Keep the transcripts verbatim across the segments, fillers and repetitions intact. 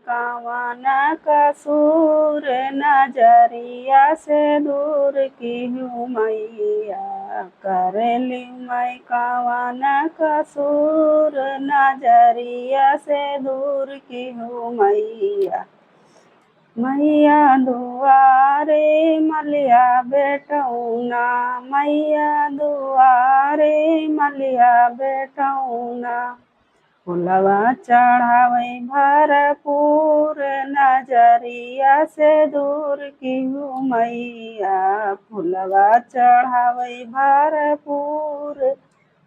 कवन कसूर नजरिया से दूर किहू मैया, कर लिहू माई कवन कसूर नजरिया से दूर किहू मैया। मैया दुआरे मलिया बेटौना, मैया दुआरे मलिया बेटौना, फुलवा चढ़ावै भरपूर नजरिया से दूर किहू मैया, फुलवा चढ़ावै भरपूर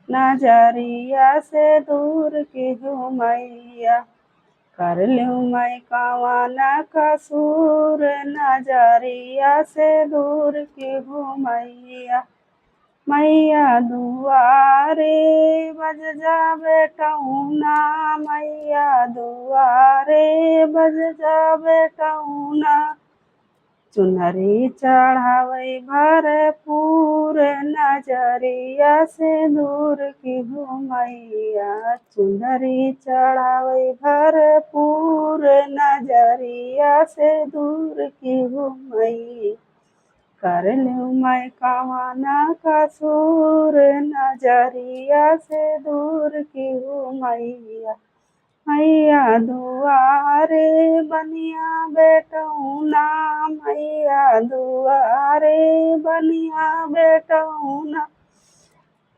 नजरिया से दूर किहू मैया। कर लिहू माई कवन कसूर नजरिया से दूर किहू मैया। मैया दुआरे बज जा बेटौना, मैया दुआरे बज जा बेटौना, चुनरी चढ़ावै भरपूर नजरिया से दूर किहू मैया, चुनरी चढ़ावै भरपूर नजरिया से दूर किहू मैया। कर लिहू माई कवन कसूर नजरिया से दूर किहू मैया। मैया दुआरे बनिया बेटौना, मैया दुआरे बनिया बेटौना,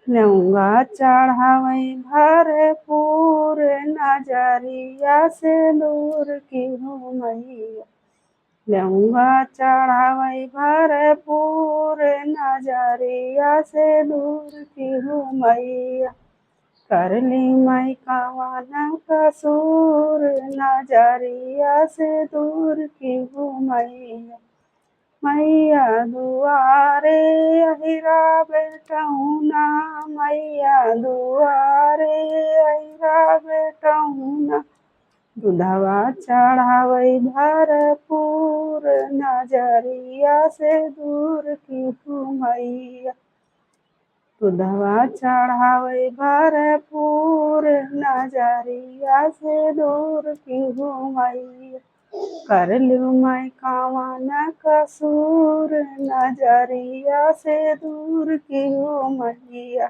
नेउआ चढ़ावै भरपूर नजरिया से दूर किहू मैया। नेउआ चढ़ावै भरपूर नजरिया से दूर किहू मैया। कर लिहू माई कवन कसूर नजरिया से दूर किहू मैया। मैया दुआरे अहिरा बेटौना, मैया दुआरे अहिरा बेटौना, दूधवा चढ़ावै भरपूर नजरिया से दूर किहू मैया। दूधवा चढ़ावै भरपूर नजरिया से दूर किहू मैया। कर लिहू माई कवन कसूर नजरिया से दूर किहू मैया।